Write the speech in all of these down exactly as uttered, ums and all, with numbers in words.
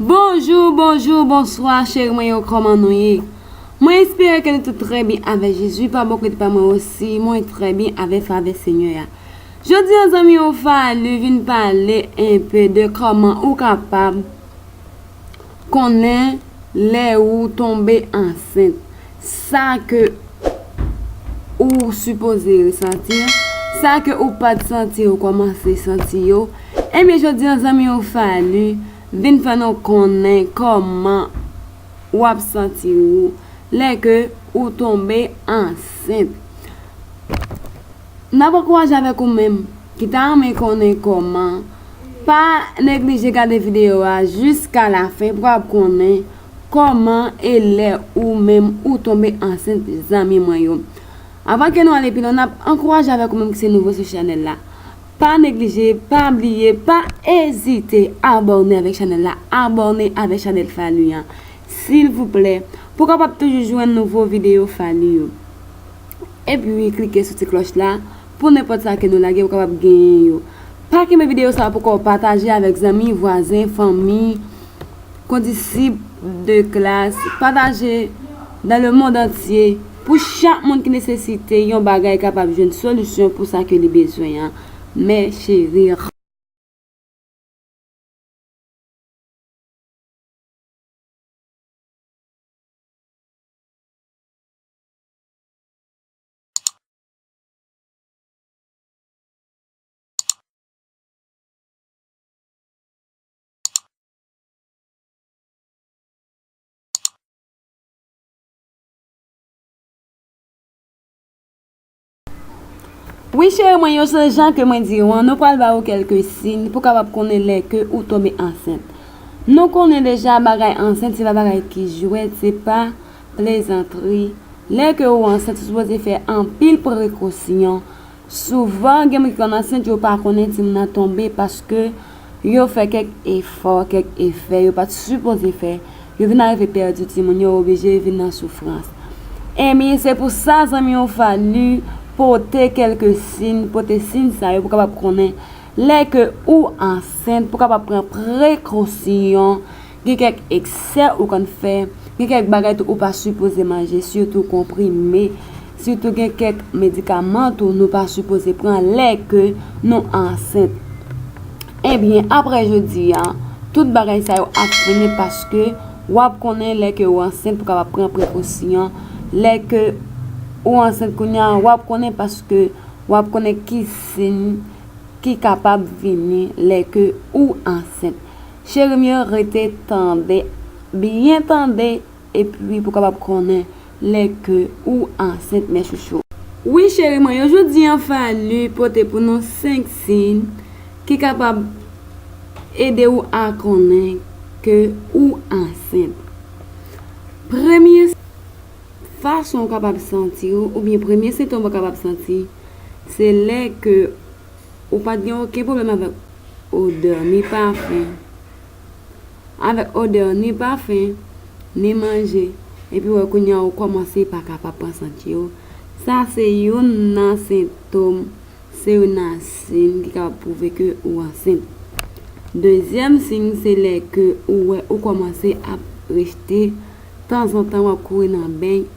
Bonjou, bonjou, bonswa, cheri mwen yo, kòman nou ye? Mwen espere ke nou tout trè byen avèk Jezi, pa bò kote pa mwen osi, mwen trè byen avèk favè Senyè a. Jodi a, zanmi yo, Fally vin pale enpe de kòman ou kapab konnen lè ou tonbe ansent. Sa ke ou sipoze resanti, sa ke ou pa t santi, ou kòmanse santi yo. Ebyen, jodi a, zanmi yo, Fally vin fè nou konnen kòman w ap santi ou lè ke ou tonbe ansent. N ap ankouraje avèk ou menm ki ta renmen konnen kòman. Pa neglije gade videyo a jiska lafen pou w ap konnen kòman e lè ou menm ou tonbe ansent, zanmi mwen yo. Anvan ke nou ale pi lwen, n ap ankouraje avèk ou menm ki se nouvo sou chanèl la. Pa neglije, pa bliye, pa ezite abòne avèk chanèl la, abòne avèk chanèl Fally an, silvouplè, pou w kapab toujou jwenn nouvo videyo Fally yo. Epi klike sou ti klòch la pou nenpòt sa ke nou lage, ou kapab genyen yo. Pa kenbe videyo sa a pou kò w, pataje avèk zanmi, vwazen, fanmi, kondisip de klas, pataje dans le monde entier pou chak moun ki nesesite yon bagay kapab jwenn solisyon pou sa ke li bezwen an. Mes chéries. Wi, cheri mwen yo, se jan ke mwen di ou an, nou pral ba ou kèlke siy pou kapab konnen lè ke ou tonbe ansent. Nou konnen deja bagay ansent, se pa bagay ki jwèt, se pa plezantri. Lè ke ou ansent, ou sipoze fè anpil prekosyon. Souvan, gen moun ki konn ansent, yo pa konnen timoun nan tonbe paske yo fè kèk efò, kèk efè yo pa t sipoze fè. Yo vin arive pèdi timoun yo, oblije vin nan soufrans. Ebyen, se pou sa, zanmi yo, Fally pote kèlke siy, pote siy sa yo pou kapab konnen lè ke ou ansent, pou kapab pran prekosyon. Gen kèk eksè ou konn fè, gen kèk bagay tou ou pa sipoze manje, sitou konprime, sitou gen kèk medikaman tou nou pa sipoze pran lè ke nou ansent. Ebyen, apre jodi a, tout bagay sa yo ap fini paske w ap konnen lè ke ou ansent pou kapab pran prekosyon, lè ke ou ansent kounye a, w ap konnen paske w ap konnen ki siy ki kapab vini lè ke ou ansent. Cheri m yo, rete tande, byen tande, epi pou kapab konnen lè ke ou ansent, mes chouchous. Wi, cheri mwen yo, jodi a Fally pote pou nou senk siy ki kapab ede ou a konnen ke ou ansent. Premye fason ou kapab santi w, oubyen premye sentòm ou kapab santi, se lè ke ou pa t gen okenn pwoblèm avèk odè, ni pafen. Avèk odè, ni pafen, ni manje. Epi wè kounye a ou kòmanse pa kapab pran sant yo. Sa se youn nan sentòm, se youn nan siy ki kapab pwouve ke ou ansent. Dezyèm siy se lè ke ou wè ou kòmanse ap rejte, tanzantan w ap kouri nan beny,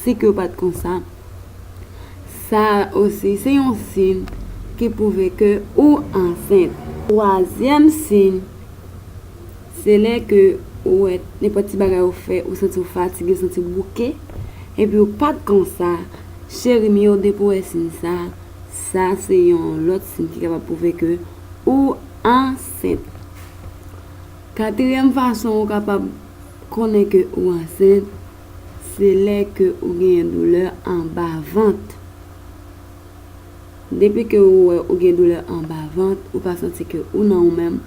si ke w pa t konsa. Sa osi se yon siy ki pwouve ke ou ansent. Twazyèm siy, se lè ke ou wè nenpòt ti bagay ou fè, ou santi w fatige, ou santi w bouke, epi ou pa t konsa. Cheri m yo, depi w wè siy sa, sa se yon lòt siy ki kapab pwouve ke ou ansent. Katriyèm fason ou kapab konnen ke ou ansent, se lè ke ou genyen doulè anba vant. Depi ke ou wè ou gen doulè anba vant, ou pa santi ke ou nan ou menm,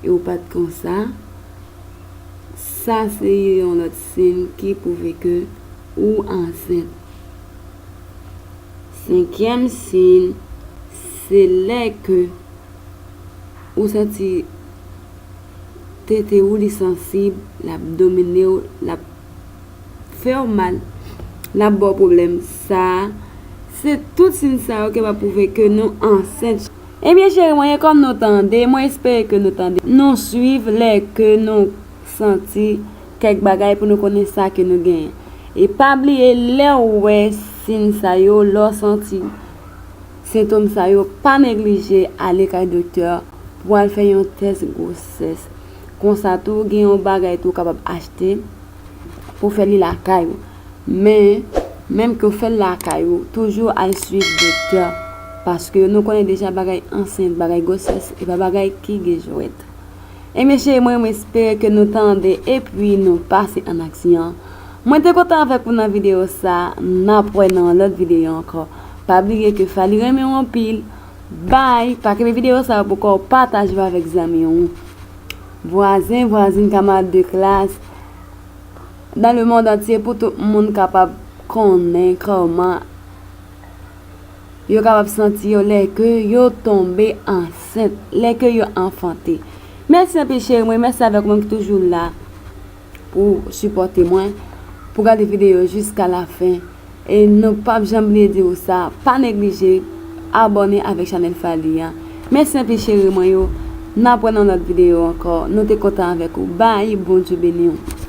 e ou pa t konsa, Sa se yon lòt siy ki pwouve ke ou ansent. Senkyèm siy, se lè ke ou santi tete ou li sansib, l ap domine w, l ap fè w mal, l ap ba w pwoblèm. Sa, se tout siy sa yo ki va pwouve ke nou ansent. Ebyen, cheri mwen, e kòm nou tande, mwen espere ke nou tande. Nou swiv lè ke nou santi kèk bagay pou nou konnen sa ke nou genyen. E pa bliye, lè w wè siy sa yo, lè w santi sentòm sa yo, pa neglije ale kay doktè pou al fè yon tès gwosès. Konsa tou, gen yon bagay tou w kapab achte pou fè li lakay ou. Men, menm ke w fè l lakay ou, toujou al swiv doktè, paske nou konnen deja bagay ansent, bagay gwosès, e pa bagay ki gen jwèt. Ebyen, cheri mwen, mwen espere ke nou tande epi nou pase an aksyon. Mwen te kontan avèk ou nan videyo sa, n ap wè nan yon lòt videyo ankò. Pa bliye ke Fally renmen w anpil. Bye! Pa kenbe videyo sa pou kò w, pataje yo avèk zanmi w. Vwazen, vwazin, kamarad de klas, dans le monde entier, pou tout moun kapab konnen kòman yo kapab santi yo lè ke yo tonbe ansent, lè ke yo anfante. Mèsi anpil cheri mwen, mèsi avèk mwen ki toujou la pou sipòte mwen, pou gade videyo jiska la fen. E nou p ap janm bliye di w sa, pa neglije abòne avèk chanèl Fally an. Mèsi anpil cheri mwen yo, n ap wè nan lòt videyo ankò. Nou te kontan avèk ou. Bye, Bondye beni w.